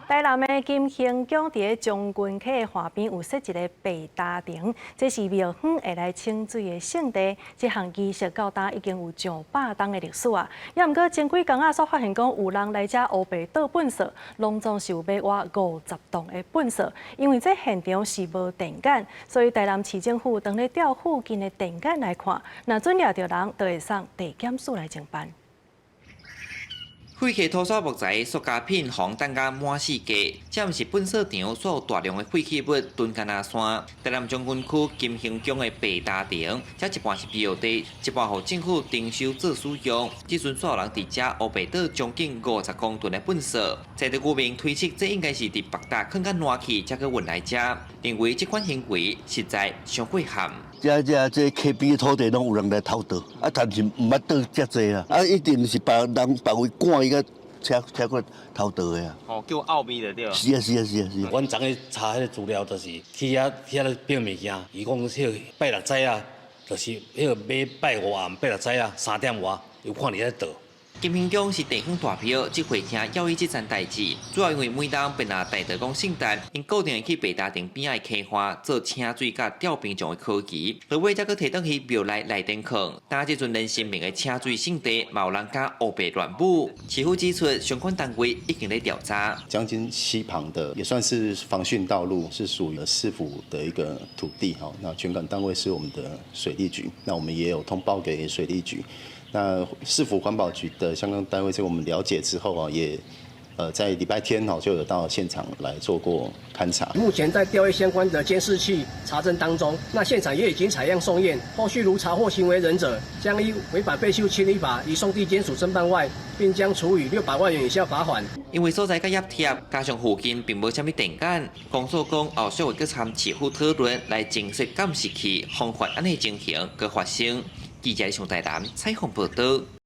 台南的金興宮佇咧將軍溪的岸邊有設一个白焦亭，這是廟方會來清水的聖地。這項儀式到今已經有上百冬的歷史啊。也毋過前幾工仔，煞發現講有人來遮烏白倒糞埽，攏總是有欲倚50棟的糞埽。因為這現場是無電桿，所以台南市政府當咧調附近的電桿來看，若準掠著人，就會送地檢署來偵辦。廢棄塗刷木材、塑膠片，予人擲甲滿四界，這毋是糞埽場所有大量的廢棄物囤甲若山。台南將軍區金興宮的白焦亭，這一半是廟地，一半予政府徵收做使用。這陣煞有人佇遮烏白倒將近50公噸的糞埽，在地居民推測，這應該是佇別搭囥甲爛去，才閣運來遮，認為這款行為實在傷過譀。這這這溪邊的土地攏有人來偷盜，啊，但是毋捌倒遮濟啦，啊，一定是別人別位趕伊個車車過偷盜的啊。哦，叫後面就對。是啊是啊是啊是啊。阮昨昏查彼个資料，就是去遐去遐咧變物件，伊講彼个拜六早啊，就是彼个欲拜五暗拜六早啊，3點外有看佇遐倒。金興宮是地方大廟，指揮廳要伊這層代誌，主要因為每冬便若大道公聖誕，𪜶固定會去白焦亭邊仔的溪岸做請水佮吊冰杖的科儀，落尾才閣提轉去廟內內殿囥。但這陣連神明的請水聖地，嘛有人敢烏白亂舞。市府指出，相關單位已經咧調查。將軍溪旁的也算是防汛道路，是屬於市府的一個土地哈。那權管單位是我們的水利局，那我們也有通報給水利局。那市府環保局的相關單位，在我們了解之後啊，也在禮拜天哈就有到現場來做過勘察。目前在調閱相關的監視器查證當中，那現場也已經採樣送驗，後續如查獲行為人者，將依違反廢棄物清理法移送地檢署偵辦外，並將處以600萬元以下罰款。因為所在較狹窄，加上附近並無啥物電桿，公所講後續會閣參市府討論來增設監視器，防範按呢情形閣發生。記者上台南採訪報道。